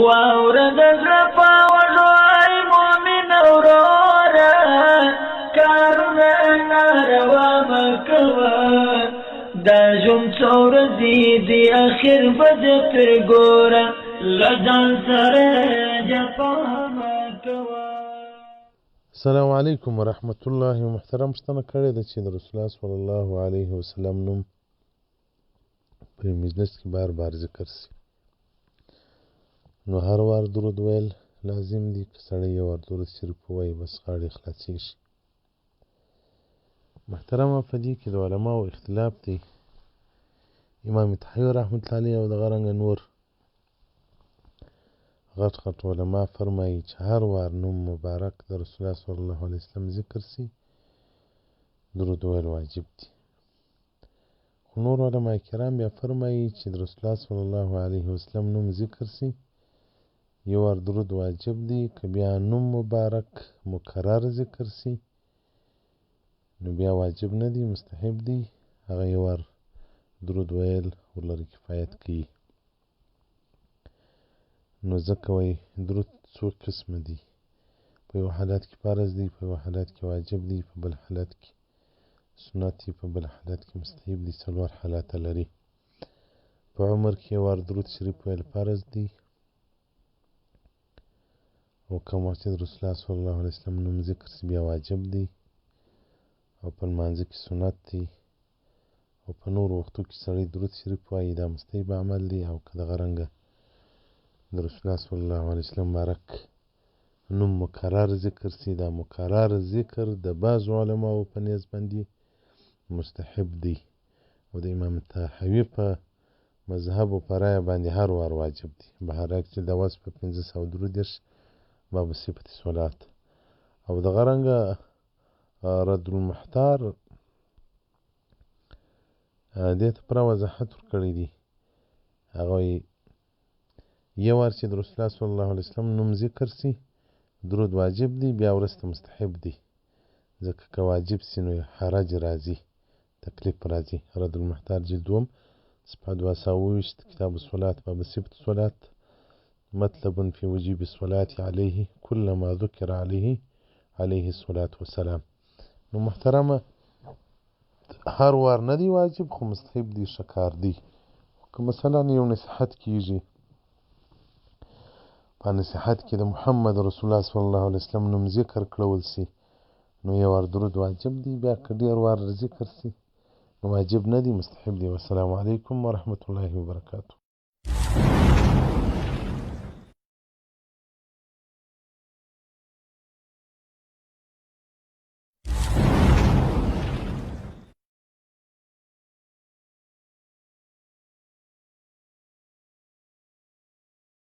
واوره د زړه په وږو ای مؤمن وروره، کارونه ناروا مه کوه. دا ژوند څو ورځې دی، اخر به دې تر ګوره، له ځان سره جفا مه کوه. السلام علیکم ورحمت الله. محترم پوښتنه کړې ده چې د رسول الله صلی الله علیه وسلم نوم په مجلس کې بار بار ذکر سي، نو هر وار درود ویل لازم دي که سړی یو وار درود شریف ووایي بس غاړې خلاصیږي؟ محترمه، په دې کې د علماو اختلاف دی. امام طحاوي رحمت الله علیه او دغه رنګه نور غټ غټ علما فرمایي چې هر وار نوم مبارک د رسول الله صلی الله علیه وسلم ذکر سي، درود ویل واجب دي. خو نور علماء کرام بیا فرمایي چې د رسول الله صلی الله علیه وسلم نوم ذکر سي، یو وار درود واجب دی، که بیا نوم مبارک مکرر ذکر سي نو بیا واجب نه دی، مستحب دی، هغه یو وار درود ویل ورلره کفایت کوي. نو ځکه وایي درود څو قسمه دي، په یو حالت کې فرض دی، په یو حالت کې واجب دی، په بل حالت کې سنت دی، په بل حالت کې مستحب دی، څلور حالته لري. په عمر کې یو وار درود شریف ویل فرض دی، او کوم وخت چې د رسول الله صلی الله علیه وسلم نوم ذکر سي بیا واجب دی، او په لمانځه کې سنت دی، او په نورو وختو کې سړی درود شریف وایي دا مستحب عمل دی. او که دغه رنګه د رسول الله صلی الله علیه وسلم مبارک نوم مکرر ذکر سي، دا مکرر ذکر د بعضو علماو په نیز باندې مستحب دی، او د امام طحاوي په مذهب او په رایه باندې هر وار واجب دی. بهرک چې د وس په 533 باب صفت صلات. او دغه رنګه رد المحتار دې ته پوره وضاحت ورکړی دی. هغه وایي یو وار چې د رسول الله صلی الله علیه وسلم نوم ذکر سي درود واجب دی، بیا وروسته مستحب دی، ځکه که واجب سي نو حرج راځي، تکلیف راځي. رد المحتار جلد دوم صفحه 227، کتاب الصلاة باب صفت الصلاة، مطلب في وجوب الصلاة عليه كلما ذكر عليه الصلاة والسلام. نو محترمه، هر وار نه دی واجب، خو مستحب دی، ښه کار دی. که مثلا یو نصیحت کیږي، په نصیحت کې د محمد رسول الله صلی الله علیه وسلم نوم ذکر کړول سي، نو یو وار درود واجب دی، بیا که ډېر وار ذکر سي نو واجب نه دی، مستحب دی. والسلام علیکم ورحمت الله وبرکاته.